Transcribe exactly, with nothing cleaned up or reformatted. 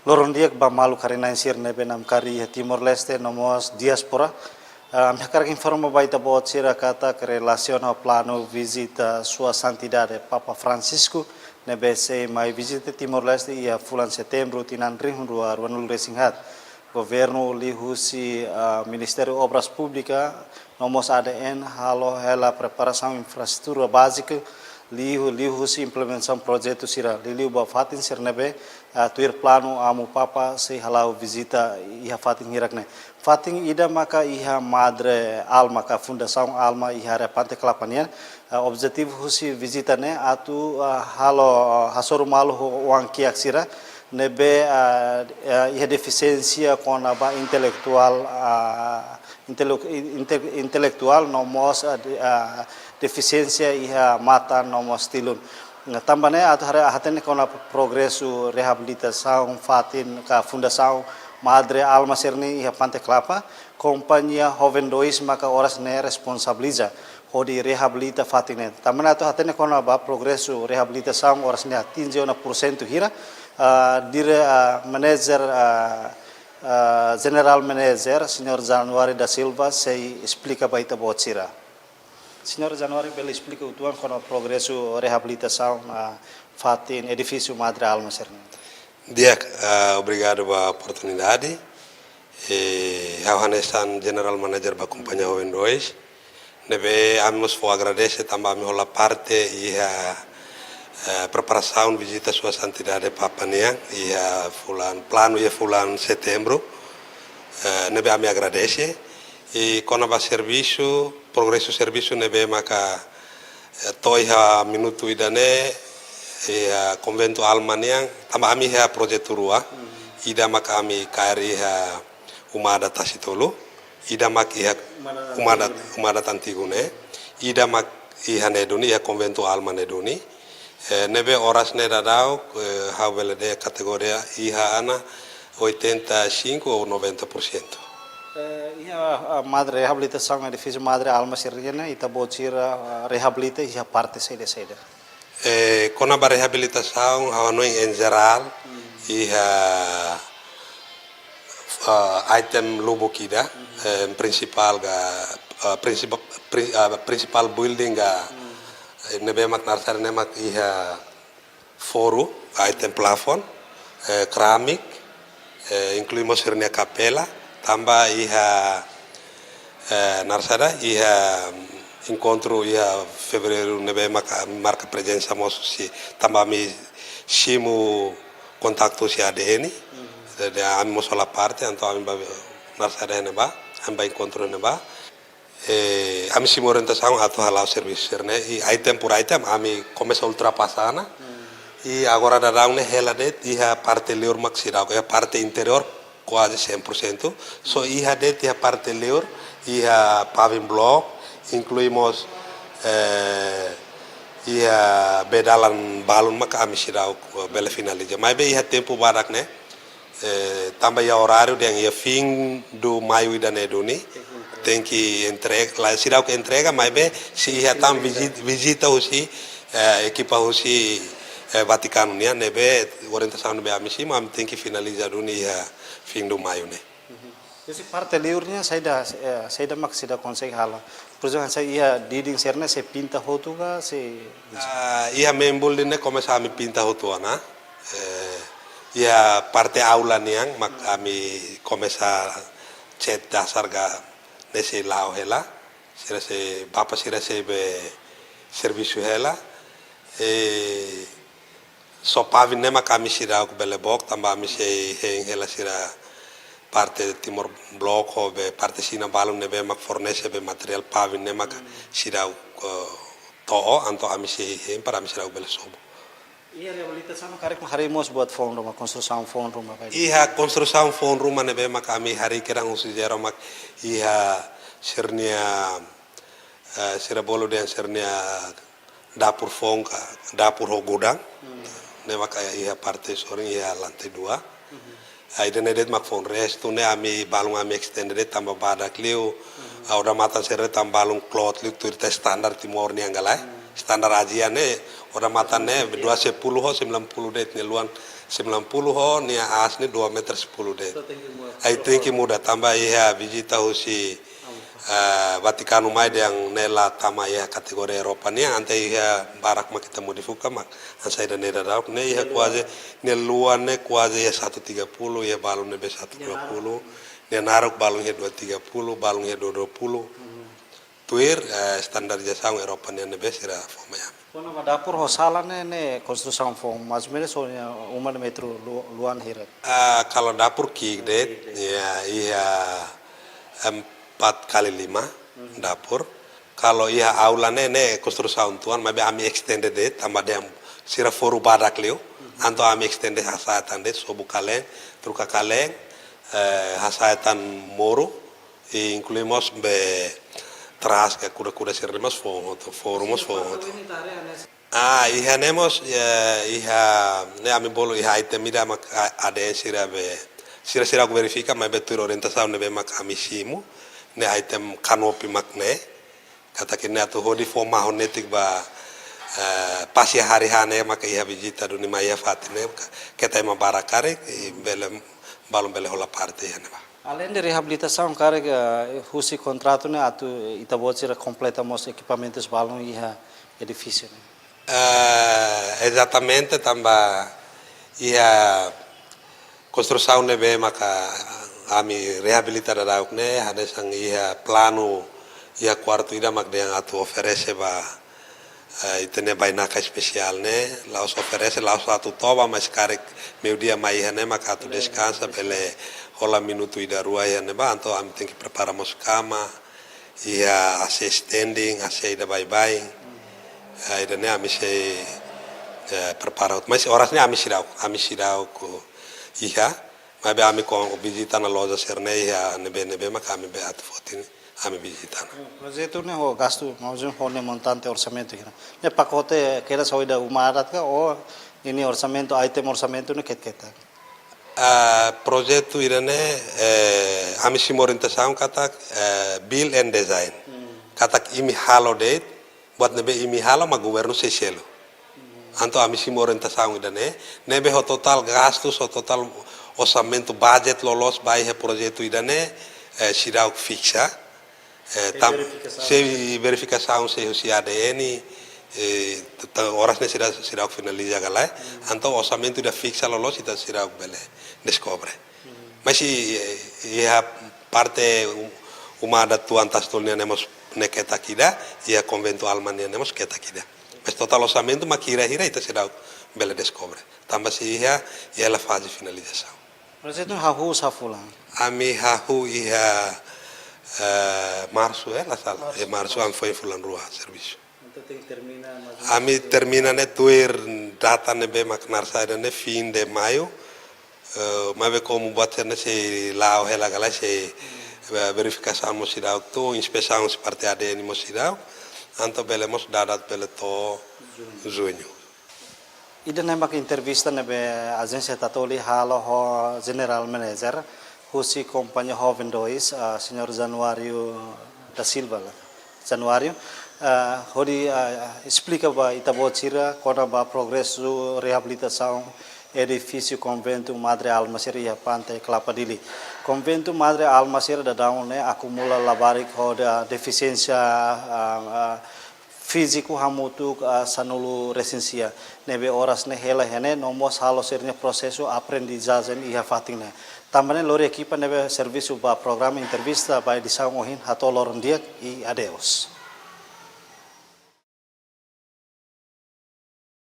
Loron di'ak ba maluk karik-na'in sira ne'ebé namkari iha Timor-Leste no mós diáspora. Ah, ami hakarak informa ba ita-boot sira katak relasiona ho planu vizita Sua Santidade Papa Francisco ne'ebé sei mai vizita Timor-Leste iha fulan Setembru tinan rihun rua ruanulu-resin-haat. Governu liuhusi, ah, Ministériu Obras Públikas no mós A D N halo hela preparasaun infraestrutura bázika liu, liuhusi implementasaun projetu sira liuliu ba fatin sira ne'ebé, ah, tuir planu Amu Papa sei hala'o vizita iha fatin hirak-ne'e. Fatin ida maka iha Madre Alma ka Fundasaun Alma iha área Pante Klapa nian. Ah, objetivu husi vizita ne'e atu, ah, halo, ah, hasoru malu ho oan-kiak sira ne'ebé, ah, ah, iha defisiénsia kona-ba intelektuál, ah, intele-, inte-, intelektuál no mós, ah, de-, ah, defisiénsia iha matan no mós tilun. Nah, tanba ne'e atu haree hatene kona progresu reabilitasaun fatin ka Fundasaun Madre Alma sira-ne'e iha Pante Klapa, kompañia Joven Dois maka oras ne'e responsabiliza hodi reabilita fatin ne'e. Tanba ne'e atu hatene kona-ba progresu reabilitasaun oras ne'e atinje ona pursentu hira, ah, dire, ah, manager, ah, ah, General Manager, Señór Januário da Silva, sei esplika ba ita-boot sira. Señór Januário, bele esplika uitoan kona progresu reabilitasaun, ah, fatin edifísiu Madre Alma sira-ne'e? Di'ak, ah, obrigadu ba oportunidade. Eh, ha'u hanesan General Manager ba kompañia Joven Dois. Ne'ebé ami mós fó agradese tanba ami hola parte iha, eh, preparasaun vizita Sua Santidade Papa nian iha fulan, planu iha fulan Setembru. Eh, ne'ebé ami agradese. I kona-ba servisu, progresu servisu ne'ebé maka, eh, to'o iha minutu ida-ne'e, iha Konventu Alma nian, tanba ami iha projetu rua, ida maka ami kaer iha Uma Adat Tasi Tolu, ida mak iha Uma Adat Uma Adat, Antigu. Uma Adat Antigu ne'e, ida mak iha ne'e duni, iha Konventu Alma ne'e duni. Eh, ne'ebé oras ne'e daudaun, eh, ha'u bele dehan kategoria iha ona oitenta e cinco ou noventa por cento. Eh, iha, ah, Madre, reabilitasaun edifísiu Madre Alma sira-ne'e, ita-boot sira, ah, reabilita iha parte saida-saida? Eh, kona-ba reabilitasaun, ha'u hanoin em geral, iha, ah, item lubuk ida, eh, prinsipál ka, ah, prinsipa-, pri-, ah, prinsipál building ka, eh, ne'ebé mak naran sira-ne'e mak iha foru, item plafon, eh, keramik, eh, inklui mós sira-nia kapela, tanba iha, eh, naran saida, iha, mm, enkontru iha Fevereiru ne'ebé maka marka prezensa mós husi, tanba ami simu kontaktu husi A D N, jadi ami mós hola parte, entaun ami ba, naran saida, ne'ebá, ami ba enkontru ne'ebá. Eh, ami simu orientasaun atu hala'o servisu sira-ne'e, i item por item ami komesa ultrapasa ona. I agora daudaun ne'e hela de'it iha parte liur mak seidauk, iha parte interiór kuaze cem por cento. Só iha de'it iha parte liur, iha paving block, inklui mós, eh, iha bee dalan balun mak ami seidauk bele finaliza. Maibé iha tempu badak ne'e, eh, tanba iha oráriu dehan iha fim do mês ida-ne'e duni, tenke entrega, la, seidauk entrega, maibé sei iha tan vizit-, vizita husi, eh, ekipa husi, eh, Vatikanu nian, ne'ebé orientasaun ne'ebé ami simu, ami tenke finaliza duni iha fim do mês ne'e. Husi parte liur nian saida, eh, saida mak seidauk konsege halo? Por ezemplu, hanesan iha didin sira-ne'e sei pinta hotu ka, sei... Ah, iha main building ne'e komesa ami pinta hotu ona. Eh, iha parte aula nian mak ami komesa cat dasar ka ne'e sei la'o hela. Sira sei, bapa sira sei bá servisu hela. Eh, só paving ne'e mak ami seidauk bele book, tanba ami sei hein hela sira parte Timor Block ho be parte Xina balun ne'ebé mak fornese be materiál paving ne'e mak seidauk, eh, to'o, entaun ami sei hein para ami seidauk bele sobu. Iha reabilitasaun karik mak harii mós buat foun ruma, konstrusaun foun ruma, bai? Iha konstrusaun foun ruma ne'ebé mak ami harii kedan husi zero mak iha sira-nia, eh, sira bolu dehan sira-nia dapur foun ka, dapur ho gudang. Hmm. Ne'e maka iha parte sorin iha lantai dua. Mhm. Ah, ida-ne'e de'it mak foun, restu ne'e ami balun ami extend de'it tanba badak liu. Mhm. Ah, odamatan sira de'it tanba balun klot liu tuir ita standar Timor nian ka lae. Hmm. Standar Ázia ne'e, odamatan ne'e dua sepuluh ho sembilan puluh de'it ne'e luan. Sembilan puluh ho nia aas ne'e dua meter sepuluh de'it. Ai tenke muda tanba iha vizita husi, eh, Vatikanu mai dehan ne'e la tama iha kategoria Eropa nian, entaun iha barak mak ita modifika mak hanesan ida-ne'e daudaun ne'e iha kuaze, nia luan ne'e kuaze iha satu tiga puluh, iha balun ne'ebé satu dua puluh, nia naruk balun iha dua tiga puluh, balun iha dua dua puluh. Tuir, eh, standarizasaun Eropa nian ne'ebé sira fó mai ami. Kona-ba dapur ho sala ne'e, ne'e konstrusaun foun, mais ou menus, ou ne'e uma ne'e metru lu-, luan hira? Ah, kalau dapur ki'ik de'it, ya, iha empat kali lima dapur. Kalau iha aula ne'e, ne'e konstrusaun tuan, maibé ami estende de'it, tanba dehan sira foru badak liu, entaun ami estende hasa'e tan de'it, sobu kalen, troka kalen, eh, hasa'e tan moru, i inklui mós be tras ka kuda-kuda sira mós foun hotu, foru mós foun hotu. Ah, iha ne'e mós, eh, iha ne'e ami bolu iha item ida mak a-, A D N sira be, sira seidauk verifika, maibé tuir orientasaun ne'ebé mak ami simu, ne'e item kanopi mak ne'e. Katak ne'e atu hodi fó mahon netik ba, eh, pasi hari hanesan ne'e maka iha vizita duni mai iha fatin ne'e, ka-, keta ema barak karik, i bele, balun bele hola parte iha ne'ebá. Além de reabilitasaun karik, eh, husi kontratu ne'e atu ita-boot sira kompleta mós ekipamentus balun iha edifísiu ne'e? Eh, ezatamente tanba iha konstrusaun ne'ebé maka ami reabilita daudauk ne'e, hanesan iha planu iha kuartu ida mak dehan atu oferese ba, eh, ita-nia bainaka espesiál ne'e, la'ós oferese, la'ós atu toba, mais karik meiudia mai iha ne'e maka atu deskansa, bele hola minutu ida rua iha ne'ebá, entaun ami tenke prepara mós kama, iha A C standing, A C ida baibain. Eh, ida-ne'e ami sei, eh, prepara. Mais oras ne'e ami seidauk, ami seidauk iha, maibé ami kon vizita ona loja sira-ne'e iha ne'ebé-ne'ebé mak ami be atu foti ne'e, ami vizita ona. Projetu ne'e ho gastu, mais ou menus ho ne'e montante orsamentu hira? Ne'e pakote kedas ho ida uma adat ka, ou ninia orsamentu, item orsamentu ne'e ket-ketak? Ah, projetu ida-ne'e, eh, ami simu orientasaun katak, eh, build and design. Katak imi halo de'it, buat ne'ebé imi halo mak governu sei selu. Entaun ami simu orientasaun ida-ne'e, ne'ebé ho totál gastus, ho totál orsamentu, budget loloos ba iha projetu ida-ne'e, eh, seidauk fiksa. Eh, sei tam-, verifikasaun. Sei verifikasaun, sei husi A D N, eh, ta-, oras ne'e seidauk, seidauk finaliza ka lae. Entaun orsamentu ida fiksa loloos, ita seidauk bele deskobre. Mais i, eh, iha parte um-, uma adat tuan Tasi Tolu nian ne'e mós ne'e ketak ida, iha konventu Alma nian ne'e mós ketak ida. Mais totál orsamentu mak hira-hira ita seidauk bele deskobre. Tanba sei iha, iha hela faze finalizasaun. Projetu hahú sá fulan? Ami hahú iha, eh, Marsu, eh, la sala. Marsu. Iha Marsu ami foin fulan rua servisu. Entaun tenke termina mais ou menus. Ami termina ne'e tuir data ne'ebé mak naran saida ne'e fim de maio. Eh, maibé komu buat sira-ne'e sei la'o hela ka lae, sei, eh, verifikasaun mós seidauk to'o, inspesaun husi parte A D N mós seidauk. Entaun bele mós dada bele to'o juñu. Juñu. Ida-ne'e mak entrevista ne'ebé Ajénsia Tatoli halo ho General Manager husi kompañia Joven dois, ah, Señór Januário da Silva, Januário, ah, hodi, ah, esplika ba ita-boot sira kona-ba progresu reabilitasaun edifísiu Konventu Madre Alma sira iha Pante Kelapa Dili. Konventu Madre Alma sira daudaun ne'e akumula labarik ho defisiénsia, ah, ah, fíziku hamutuk, ah, sanulu resin sia. Ne'ebé oras ne'e hela iha ne'e no mós halo sira-nia prosesu aprendizajen iha fatin ne'e. Tanba ne'e lori ekipa ne'ebé servisu ba programa entrevista ba edisaun ohin hato'o loron di'ak i adeus.